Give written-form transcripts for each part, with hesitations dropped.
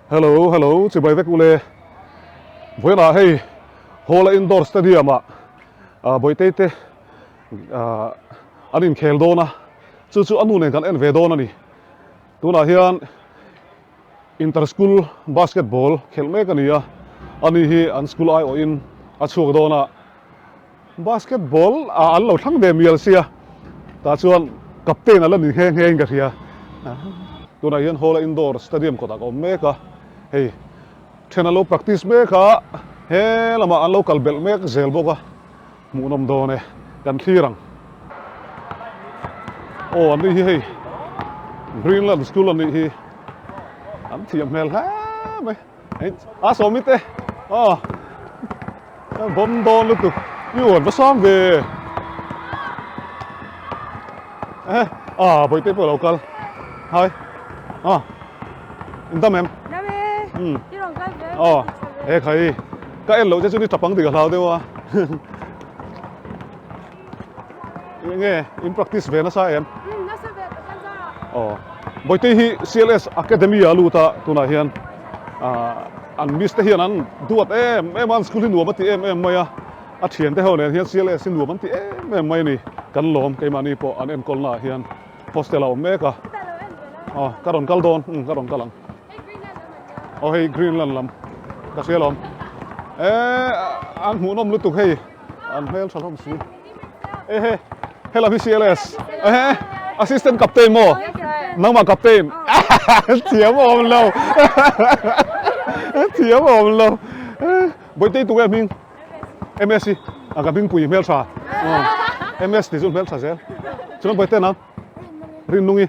Hello hello chibai vek ule vawiinah hei Hawla indoor stadium ah ah bawihte te ah an inkhel dawn a chu chu a nu nen kan en ve dawn a ni tunah hian inter school basketball khelh mek a ni a ani hi an school aiawhin a chhuak dawn a. Basketball ah an lo thlang ve mial sia, tah chuan captain a la ni nghe nghe in ka hria. Tunah hian Hawla Indoor Stadium kawtah ka awm mek a, hei then an lo practice mek a, he lamah an lo kal belh mek zel bawk a, hmuhnawm dawn e, kan thlir ang. Aw an ni hi hei Greenland School an nih hi, an thiam hmel hle mai. A sawmi te aw bawm dawn lutuk i uan va sang ve eh a bawihte pawh lo kal hai a in dam em dam e um i rawn kal ve aw e khai ka en loh che chu ni tap ang tih ka hlau deuh a nge in practice ve nasa em nasa ve pathian zara aw bawihte hi CLS Academy a lut a tunah hian an miss te hian an duat em em a an school hi nuam a ti em em mai a a thian te ho nen hian CLS hi nuam an ti em em mai a ni kan lawm keimahni pawh an enkawl naah hian hostel a awm mek a aw ka rawn kal dawn ka rawn kal ang aw hei Greenland lam ka hria lawm e an hmuhnawm lutuk hei An hmel tha hlawm si. Ehe, helam hi CLS. Ehe, assistant captain maw? Nangmah captain. Thiam awm lo. Thiam awm lo. Bawihte i tuk em hming? MSc. A ka hmingpui hmel tha. MS tih chu hmel tha zel. Chuan bawihte nang? Rinnungi.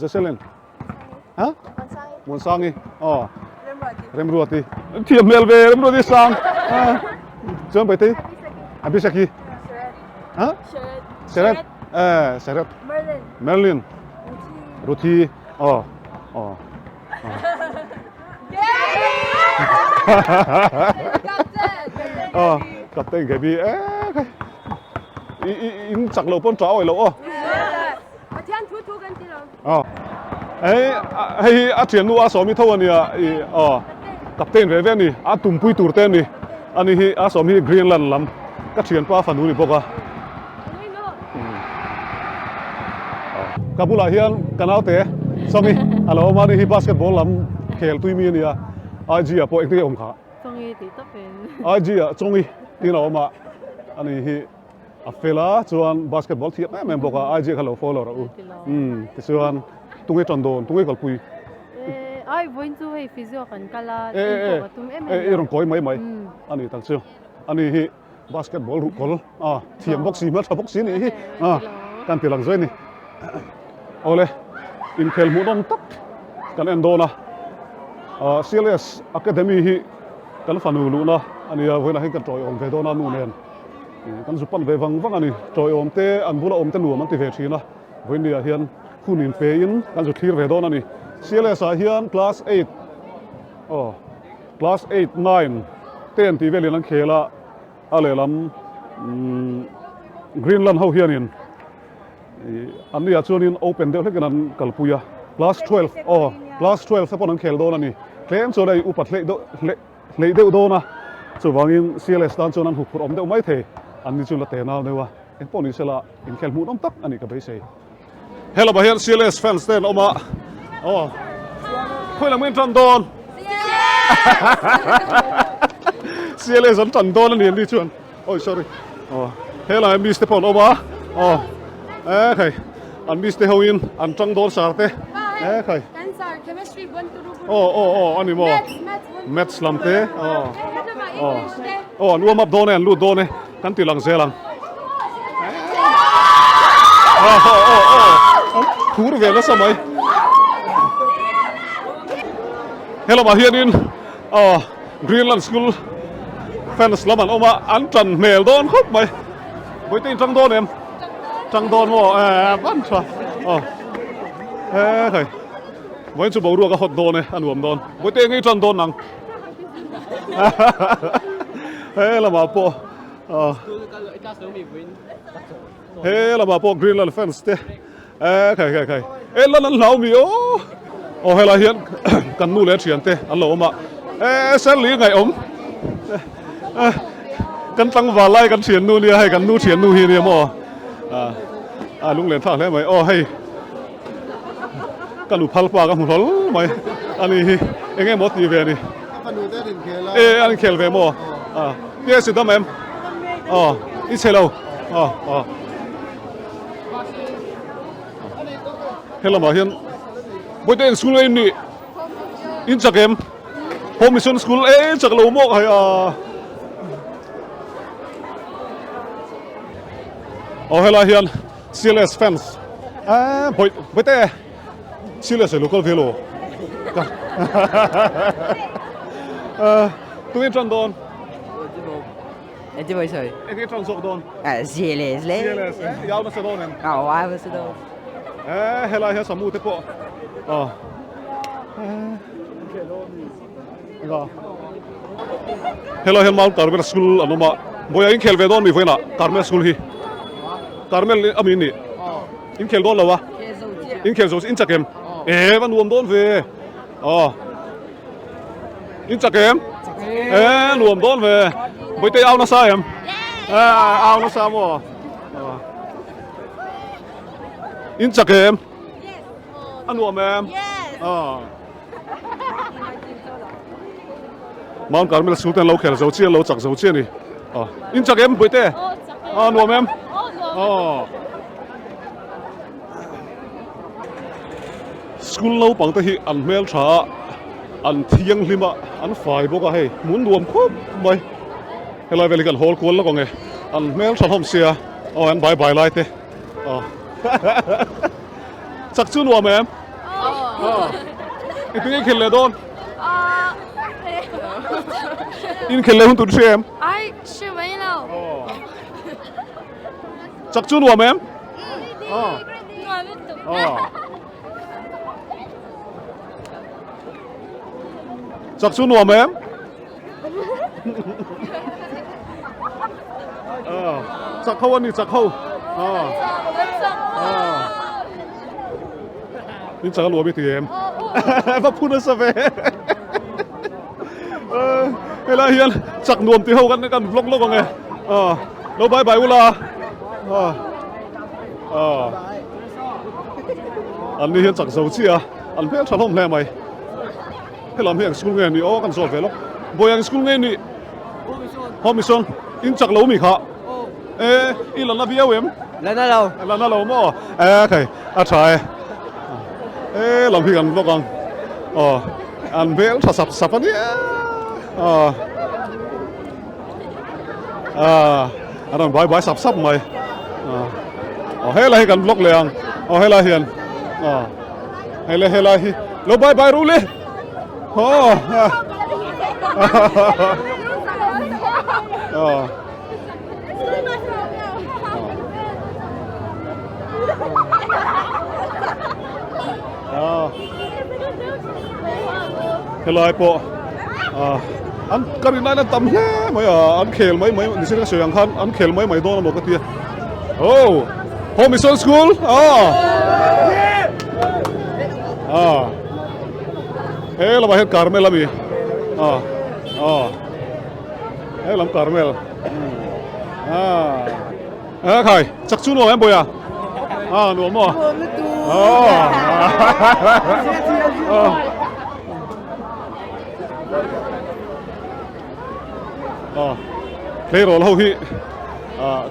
Jocelyn. Ha? Muansangi. Aw. Remruati. Thiam hmel ve Remruati sang. Chuan Baitei. Abisaki. Ha? Seret. Eh, Seret. Merlin. Merlin. Ruthi. Aw. Aw. Aw, Captain Gabi. Eh, i i in chak lo pawn ṭah awih lo aw. Pathian thu thu kan ti lo. Aw. Hei hei hi a thiannu a sawmi tho a nia i aw captain ve ve a ni a tumpui tur te a ni ani hi a sawm hi Greenland lam ka thianpa fanu ni bawk a. Ka bulah hian ka naute Sawmi a lo awm a ni hi basketball lam khel tui mi a nia IG ah pawh engtin nge awm kha? Chawngi tih tawpin. IG ah chawngi tiin a awm a ani hi. A fel a chuan basketball thiam em em bawk a IG kha lo follow rawh u umm tichuan tunge tan dawn tunge kalpui ai vawiin chu hei physio kan kal a in pawh ka tum em em i rawn kawi mai mai a ni tak chu ani hi basketball ruh kawl a thiam bawk si hmeltha bawk si a nih hi a kan ti lang zui a ni awle inkhel hmuhnawm tak kan en dawn a CLS Academy hi kan fanu luhna a nia vawiinah hian kan tawiawm ve dawn a nu nen. Kan zu pan ve vang vang a ni. Tawiawm te, an bula awm te nuam an ti ve thin a. Vawiinni ah hian hun in pe in kan zu thlir ve dawn a ni. CLS ah hian class eight aw class eight, nine, ten tih velin an khel a, a lehlam Greenland ho hianin an ni ah chuanin open deuh hlekin an kalpui a. Class 12 aw class 12 te pawn an khel dawn a ni. Tlem chuan hei upat hleih deuh hleih. Hleih deuh dawn a, chuvangin CLS tan chuan an huphurh awm deuh mai thei, an ni chu la te nau deuh a, eng pawh ni sela inkhel hmuhnawm tak a nih ka beisei. He lamah hian CLS fans te an awm a, aw khawi lam in tan dawn? CLS an tan dawn a ni an ni chuan, oi sorry, aw he lamah miss te pawh an awm a, aw e khai an miss te ho in an tang dawn sar te, e khai. Aw aw aw a ni maw? Maths lam te aw aw aw an warm up dawn e an lut dawn e kan ti lang zel ang. Aw aw aw aw an phur ve nasa mai. He lamah hianin aw Greenland School fans lam an awm a an tan hmel dawn khawp mai. Bawihte in tang dawn em? Tang dawn maw? Eh ban tha aw he khai. Vawiin chu boruak a hawt dawn e, a nuam dawn. Bawihte eng ei tan dawn nang? He lamah pawh he lamah pawh Greenland fans te eh khai khai khai e lan an hlau mi aw. Aw helai hian kan nu leh thiante an lo awm a, e Sally ngaihawm kan tlangval lai kan thiannu nia hei kan nu thiannu hi nia maw a lunglen thlak hle mai aw hei ka nu phal pa ka hmu hlawl mai ani hi eng nge maw ti ve ani e an inkhel ve maw a tia si dam em aw i chhe lo aw aw Helamah hian Bawihte eng school nge in nih? In chak em? Home Mission School e chak lo maw hei a. Aw helai hian CLS fans a Bawih Bawihte CLS e local velo. Tungin tan dawn? Engti mai sawi? Enge ṭan zawk dawn? CLS le. CLS eh, i au nasa dawn em? Au au nasa dawn. Eh, helai hian samu te pawh. Ah. Enga. Helai hian Mount Carmel School an awm a. Vawiah inkhel ve dawn mi vawiinah Carmel School hi. Carmel a mi nih. Inkhel dawn lo a. Inkhel zo in chak em? Eh, va nuam dawn ve. Ah. In chak em? Ê nuam dawn ve. Bawihte au nasa em? Ê au nasa maw? In chak em? A nuam em? Ờ. Mount Carmel School ten lo khel zo chian lo chak zo chian ni. Ờ. In chak em Bawihte? Ờ nuam em? Ờ. School naupang te hi an hmel tha a, an thianghlim a, an fai bawk a hei hmun nuam khawp mai. Helai vel hi kan hawl kual lawk ang e, an hmel tha hlawm sia, aw an bai bai lai te aw chak chu nuam em? Aw i tui inkhel leh dawn? Inkhel leh hun tur hria em? Ai hre mai lo. Chak chu nuam em? Chak chu nuam em? Chak ho ani chak ho. In chak a nuam i ti em? Va phun nasa ve. Helai hian chak nuam ti ho kan kan vlog lawk ang e. Lo bye bye ula. An ni hian chak zo chiah a, an hmel tha hlawm hle mai. Helam hi eng school nge ni aw kan zawt ve lawk. Bawi eng school nge ni? Home Mission. In chak lo mi kha. E i la na viau em? La na lo. La na lo maw? E khai a tha e. E lam hi kan vlog ang. Aw an hmel tha sap sap a nia. Aw. Ah, an rawn bai bai sap sap mai. Ah. Aw helai hi kan vlog leh ang. Aw helai hian. Ah. Hei le helai hi. Lo bai bai ru le. Aw. Ah. Ah. Helai pawh ah an ka rin lain an tam hle mai a an khel mai mai ni sin ka sawi ang khan an khel mai mai dawn amaw ka tia oh home mission school ah ah he lamah hian carmel ami ah ah he lam carmel ah A khai, chak chu nuam em Bawia? A nuam maw? Nuam lutuk. A tleirawl ho hi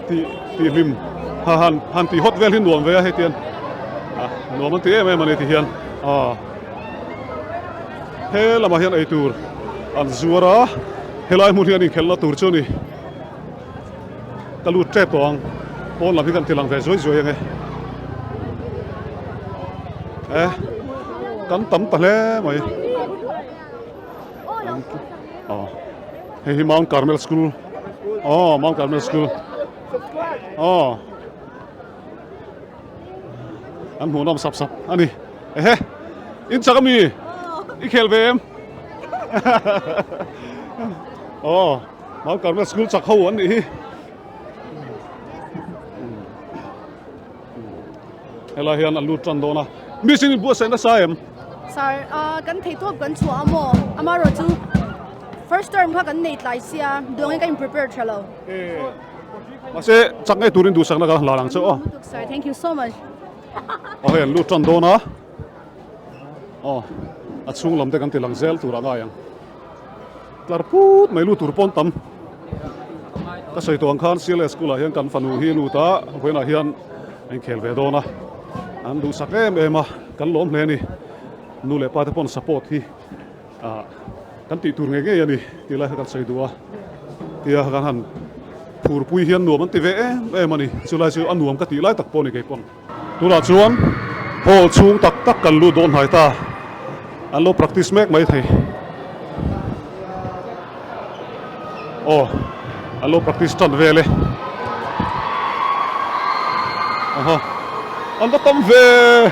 ti ti hlim ha han han ti hot vel hi nuam ve a hei tian a nuam an ti em em a ni ti hian a he lamah hian eitur an zuar a helai hmun hi an inkhelhna tur chu a ni. Ka lut tep tawh ang, pawn lam hi kan ti lang ve zuai zuai ang e. Eh, kan tam ta hle mai. Oh, hei hi Mount Carmel School. Oh, Mount Carmel School. Oh. An hmuh nawm sap sap ani. Ehe, in chak ami? I khel ve em? Oh. Mount Carmel School chak ho an nih hi. Helai hian an lut tan dawn a. Miss in buatsaih nasa em? Sir, kan theihtawp kan chhuah a maw? Amaherawhchu first term kha kan nei tlai sia, duangin ka in prepare tha lo. Mahse chak ngei turin duhsakna kan hlan ang che aw. Sir, thank you so much. Aw hei an lut tan dawn a. Aw a chhung lam te kan ti lang zel tur a ngai ang. Tlar put mai lut tur pawn tam. Ka sawi tawh ang khan CLS school ah hian kan fanu hi lut a, vawiinah hian a inkhel ve dawn a. An duhsak em em a, kan lawm hle a ni. Nu leh pa te pawn support hi ah kan tih tur ngei ngei a ni tih lai kha kan sawi duh a. Tia kan han phurpui hian nuam an ti ve em em a ni. Chulai chu a nuam ka tih lai tak pawh a ni kei pawn. Tunah chuan hall chhung tak tak kan lut dawn hnai ta, an lo practice mek mai thei. Aw, an lo practice tan vel e. Aha, an va tam ve.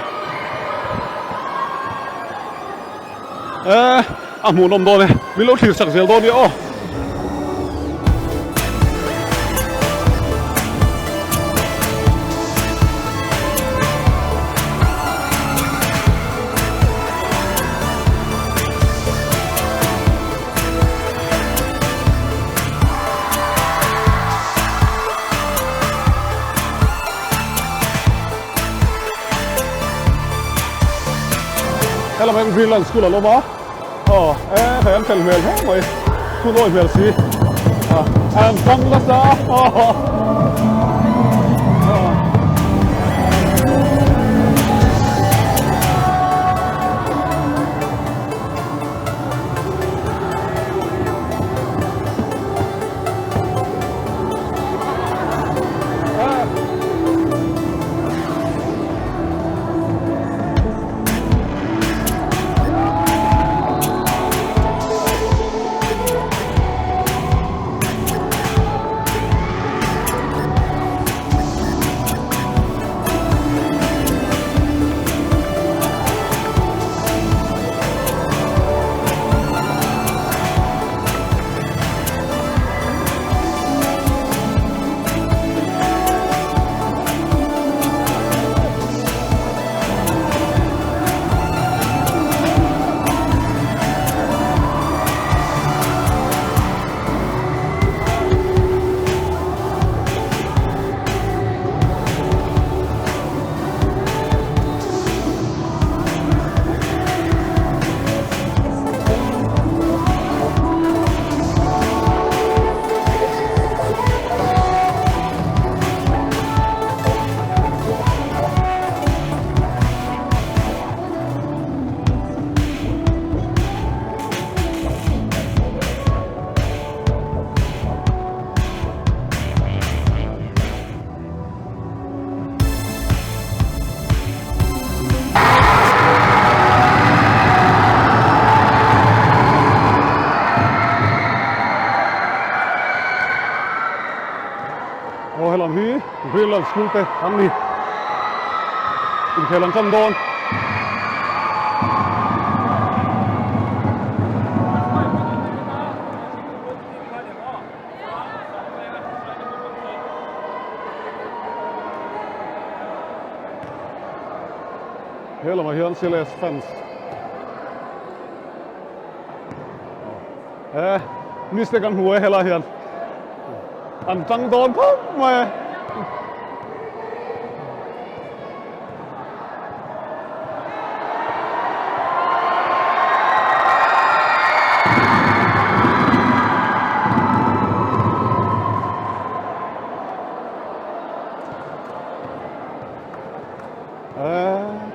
Eh, a hmuhnawm dawn e, min lo thlir sak zel dawn nia aw. Helam hian Greenland School a lawm a, aw e hei an fel hmel hle mai, thu nawi hmel si, an tang nasa a. Aw helam hi Greenland School te an ni inkhel an tan dawn. He lamah hian CLS fans eh miss te kan hmu e helai hian an tang dawn khawp mai e.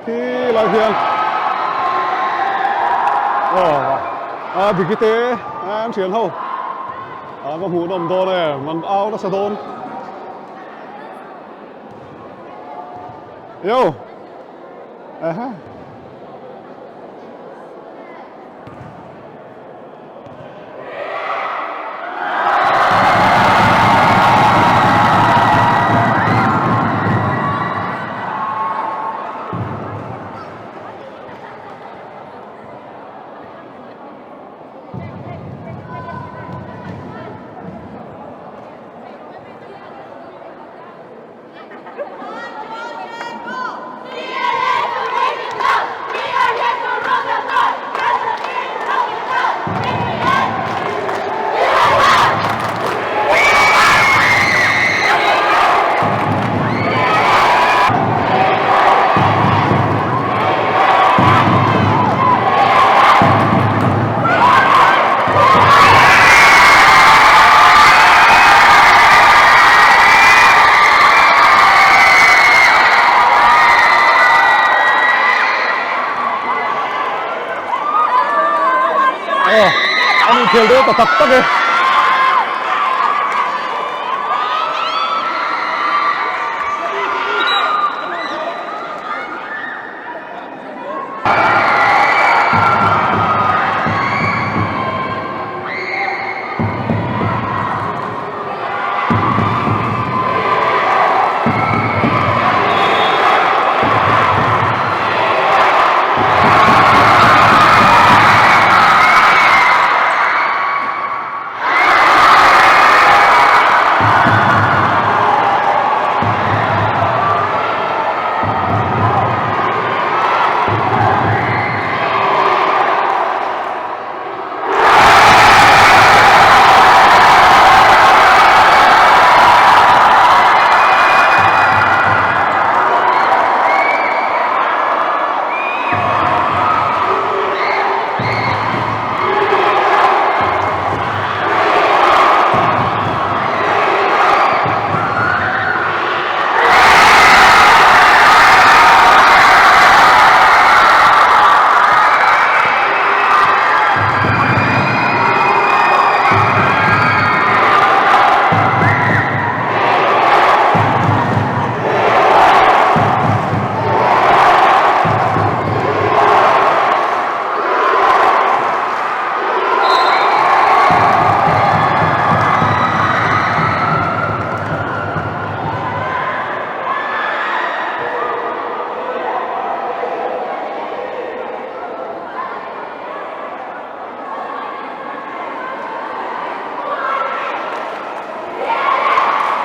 Khi lai hian a dikite an thian ho a va hmuhnawm dawn e man au nasa dawn. Yo. Aha. Aw, an inkhel dawn ta tak tak e.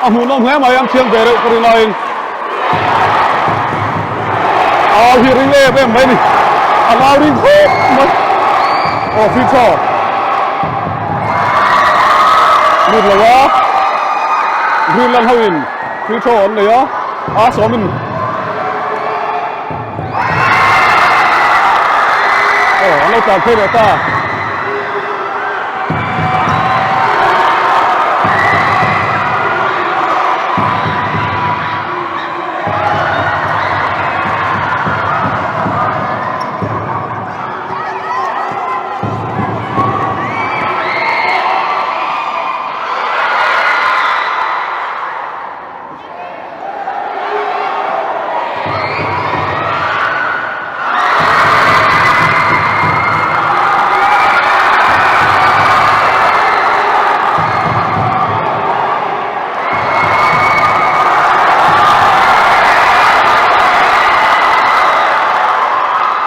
A hmuhnawm hle mai an thiam ve reuh ka rin aiin au hi ring em em mai a ni an au ring khawp mai aw free throw lut lo a Greenland ho in free throw an nei a a sawmin Aw, an lo tlan phei leh ta.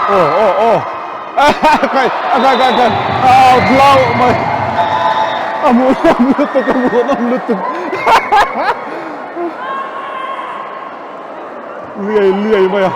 Oh, oh, oh. Kai, kai, kai, kai. Au, lau mai. Amu, amu lutuk, amu, amu lutuk. Liai liai mai a.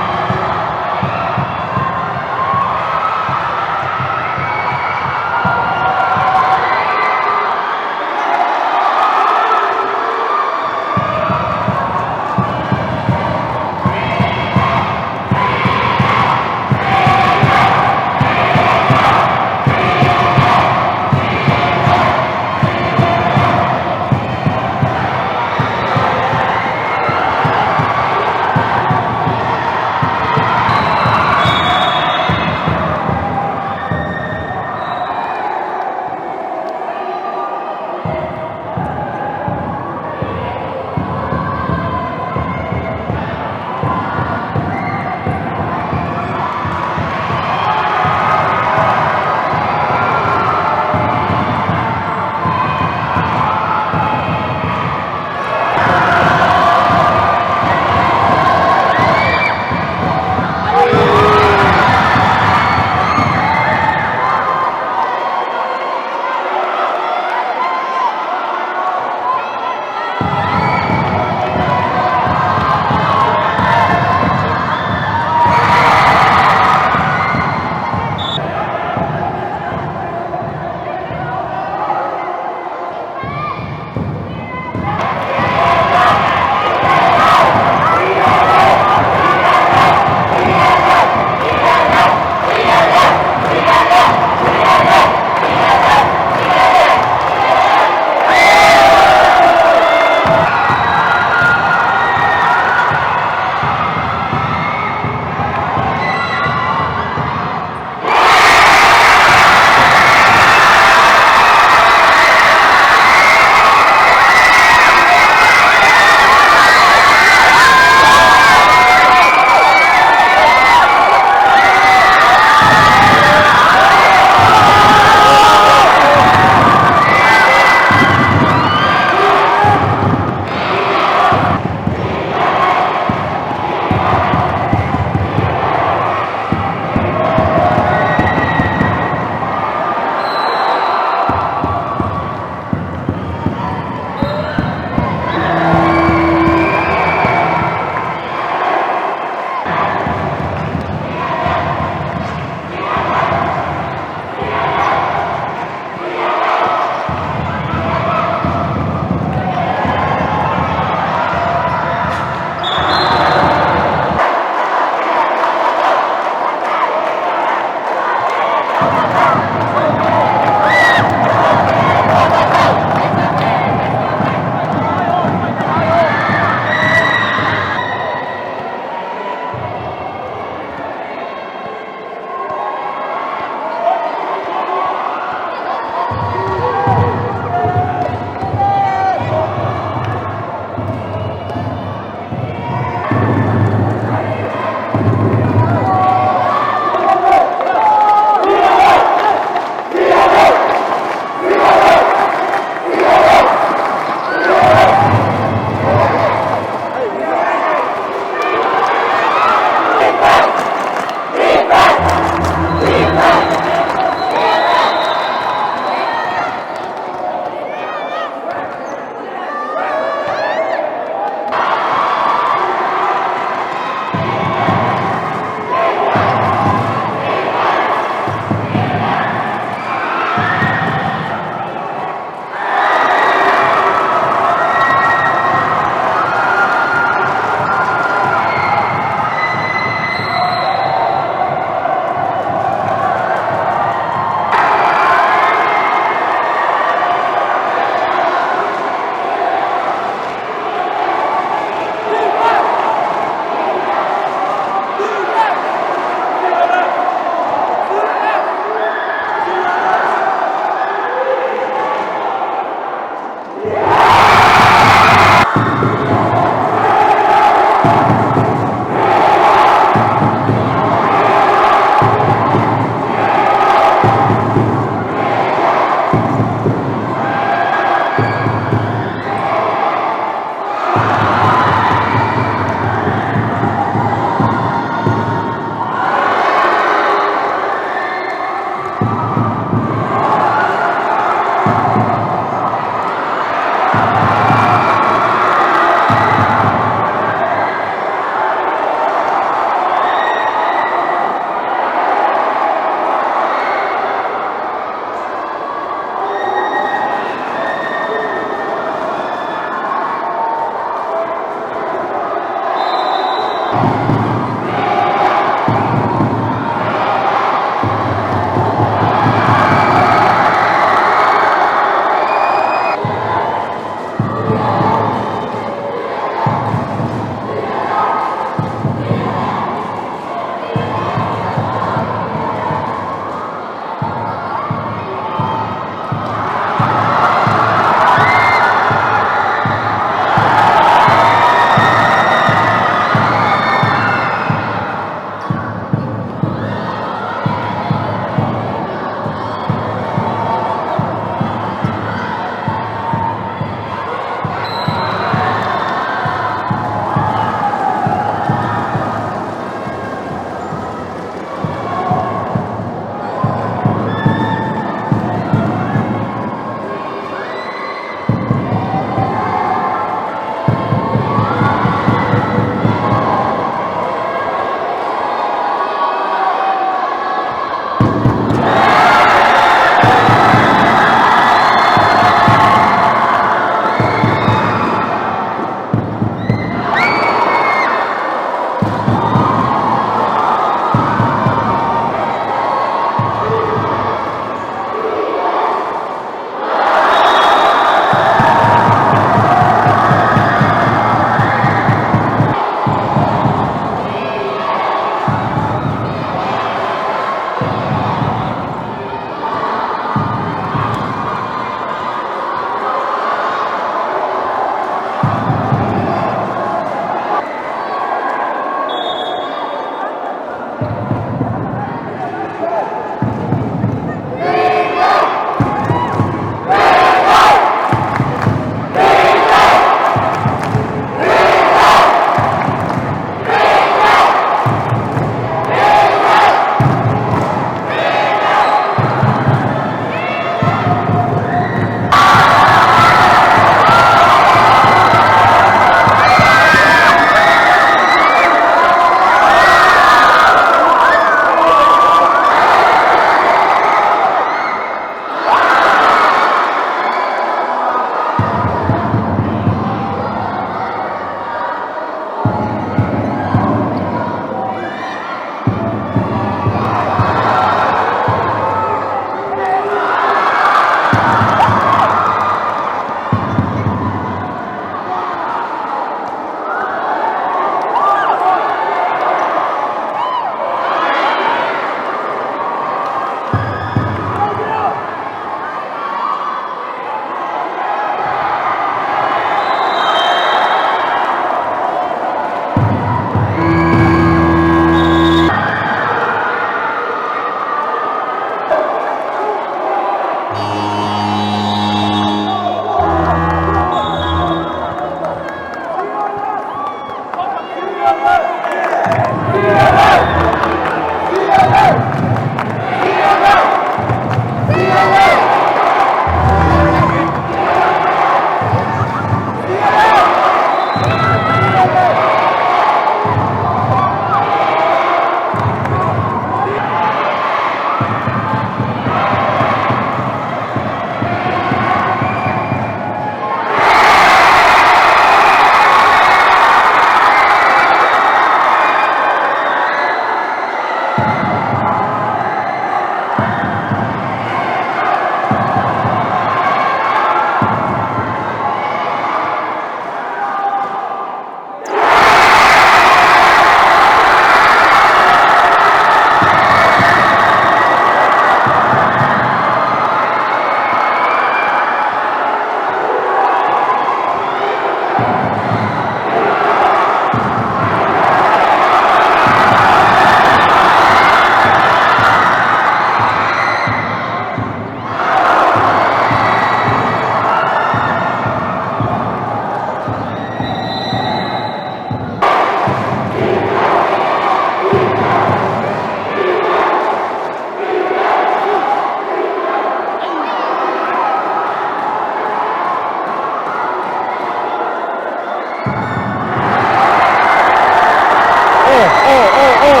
Aw aw aw aw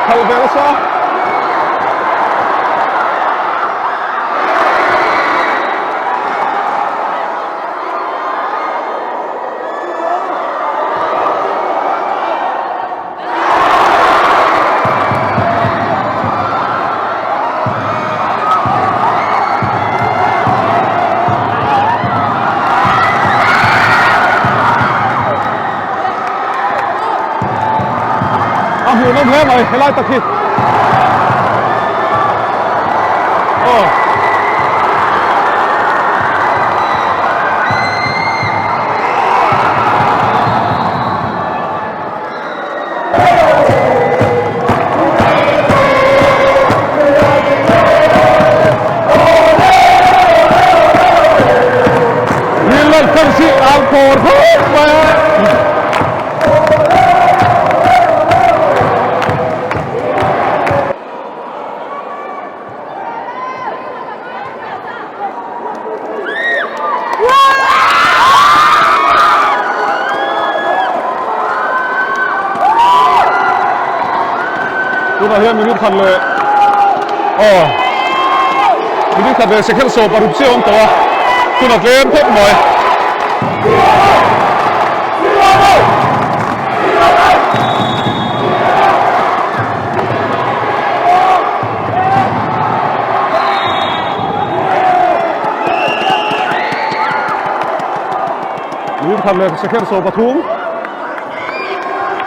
khalh ve nasa. A hmuhnawm hle mai helai tak hi. Aw. Greenland fans hi an pawr khawp mai a. Tunah hian minute khat leh aw minute khat leh second 16 chiah a awm tawh a tunah tlem khawp mai. Min khat leh second 13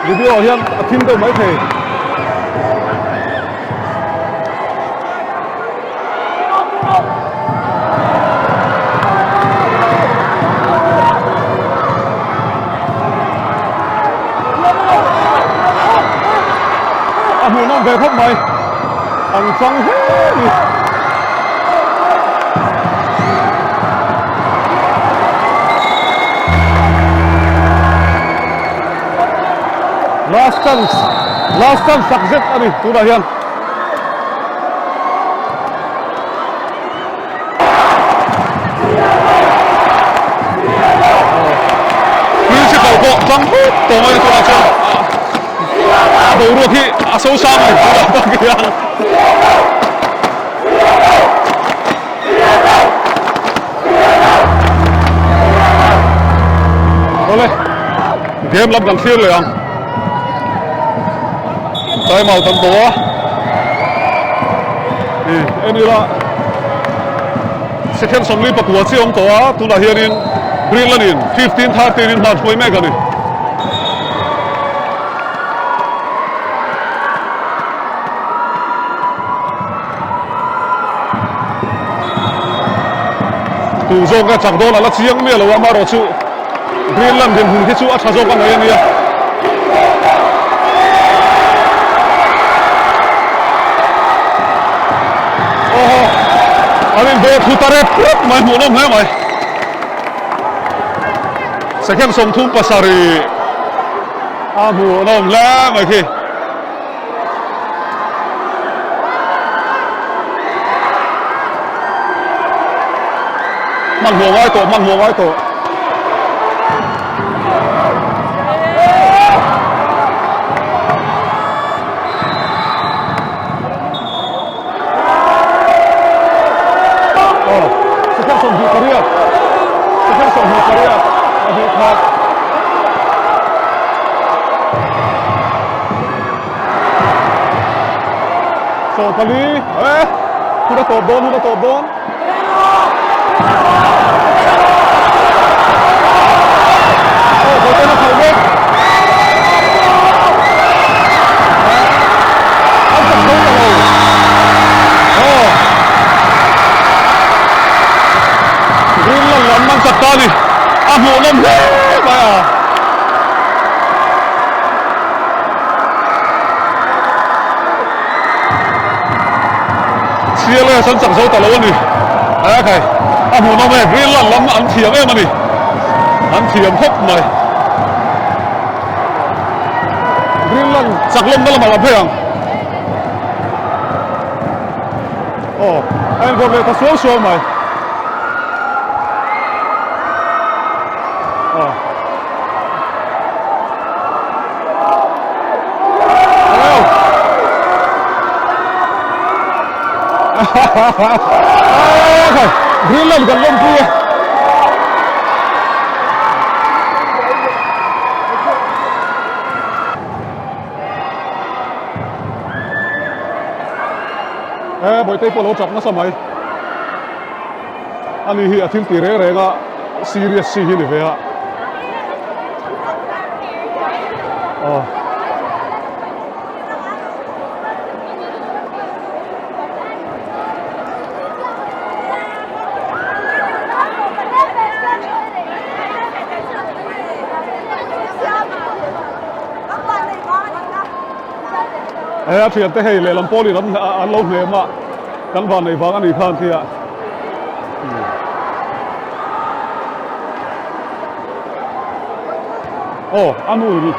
video ah hian a thim deuh mai thei. A hmuhnawm ve khawp mai an chang hle a ni. Last chance last chance tak zet a ni tunah hian. Principal pawh tlang hawk tawh mai tunah chuan a boruak hi a so sang a ni tunah tak hian. Awle game lam kan thlir leh ang time out an tawh a en ila second 44 chi awm tawh a tunah hianin Greenland in 15-13 in hman hruai mek a ni. Tu zawk a chak dawn a la chiang miah lo a amaherawh chu Greenland dinhmun khi chu a tha zawk a nei a nia. Awhaw an inbawh thu ta rep rep mai hmuhnawm hle mai. Second 37 a hmuhnawm hle mai khi. Hmanhmawh ngai tawh, hmanhmawh ngai tawh. 28, second 28, pahnih khat. 14, e, hun a tawp dawn, hun a tawp dawn. Aw, Bawihten a khalh mek. An chak zo ta lo. Aw. Greenland lam an chak ta a ni. A hmuhnawm hle mai a. CLS an chak zo ta lo a ni. A khai, a hmuhnawm e, Greenland lam an thiam em a ni. An thiam khawp mai. Greenland chak lawmna lamah kan phei ang. Aw, a invawrh leh ta suau suau mai. Aw. Greenland kan lawmpui e. E Bawitei pawh lo chak nasa mai. Ani hi a thil ti reng reng a serious si hi ni ve a. Aw. He a thiante hei lehlam pawlin an an lo hnem a kan van nei vang a nih kha an ti a. Aw a nu in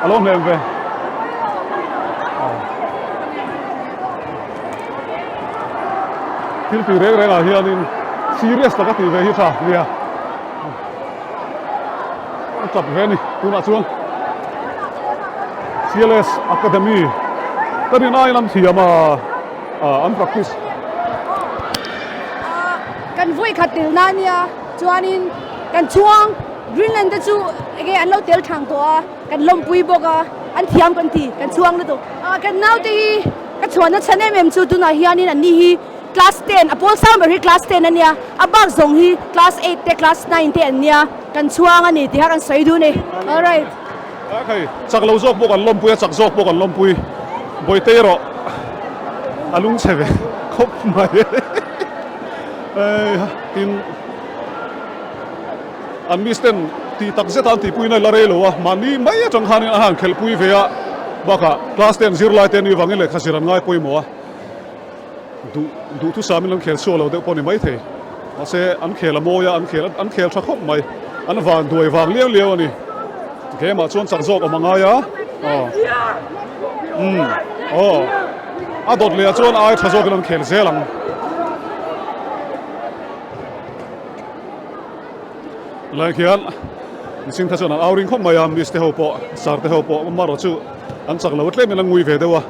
a lo hnem ve. Thil tih reng rengah hianin serious taka tih ve hi tha nia. A chak ve a ni tunah chuan CLS Academy ka rin aiin an thiam a an practice. Kan vawi khat tel na nia chuanin kan chuang Greenland te chu enge an lo tel thang tawh a kan lawmpui bawk a an thiam kan ti kan chuang lutuk kan naute hi ka chhuahna chhan em em chu tunah hianin an ni hi Class 10, a pawl sang ber hi class 10 a nia, a bak zawng hi class 8 te class 9 te an nia, kan chhuang a ni tih kha kan sawi duh a ni. Alright. Hei, chak lo zawk pawh kan lawmpui a, chak zawk pawh kan lawmpui. Bawihte erawh a lungchhe ve khawp mai. Hei, tin, an miss ten tih tak zeta an tihpuina la rei lo a, mahni mai atang khanin a han khelhpui ve a, bakah class 10 zirlai te anih vangin lehkha zir an ngai pawimawh a. Duh duh thusamin an khel chhuak lo deuh pawh a ni maithei. Mahse an khel a mawi a, an khel an khel tha khawp mai. An van duai vang liau liau a ni. Game ah chuan chak zawk awm a ngai a. Aw. Umm. Aw. A dawt leh ah chuan ai tha zawkin an khel zel ang. Lai khian mihring kha chuan an au ring khawp mai a, miss te ho pawh sir te ho pawh amaherawh chu an chak lo tlemin an ngui ve deuh a.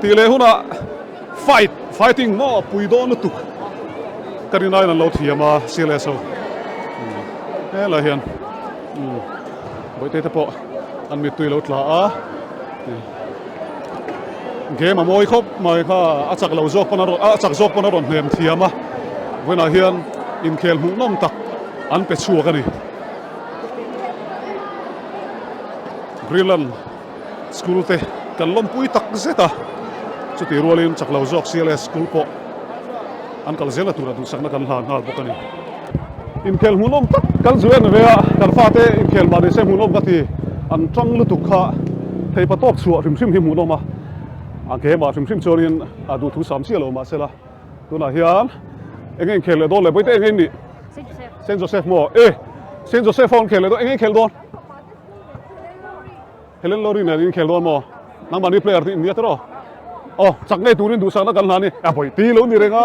Tih leh hunah fight fighting maw pui dawn lutuk ka rin aiin an lo thiam a CLS ho helai hian bawihte te pawh an mittui lo tla a game a mawi khawp mai kha a chak lo zawk pawn a rawn a chak zawk pawn a rawn hnem thiam a vawiinah hian inkhel hmuhnawm tak an pe chhuak a ni Greenland. School te kan lawmpui tak zet a, chutih rualin chak lo zawk CLS School pawh an kal zel a tura duhsakna kan hlan nghal bawk a ni. Inkhel hmuhnawm tak kan zu en ve a, kan fate inkhel mah nise hmuhnawm ka ti, an tang lutuk kha theipa tawp chhuah hrim hrim hi hmuhnawm a, a game ah hrim hrim chuanin a duhthu sam chiah lo mahsela tunah hian eng nge inkhel leh dawn le Bawihte eng nge in nih? Saint Joseph maw? E! Saint Joseph ho an khel leh dawn, eng nge inkhel dawn? Helen Lowry nen inkhel dawn maw? Nangmahni player te innia tiraw? Aw, chak ngei turin duhsakna kan hlan i, a vawi ti lo ni reng a.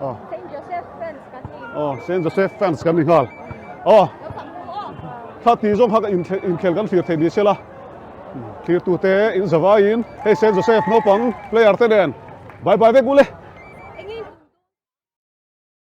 Aw. Saint Joseph fans kan ni. Aw, Saint Joseph fans kan ni nghal. Aw. Thla ti zawng kha ka inkhel kan thlir thei ni sela. Thlir tute in zavaiin hei Saint Joseph naupang player te nen bye bye vek u le.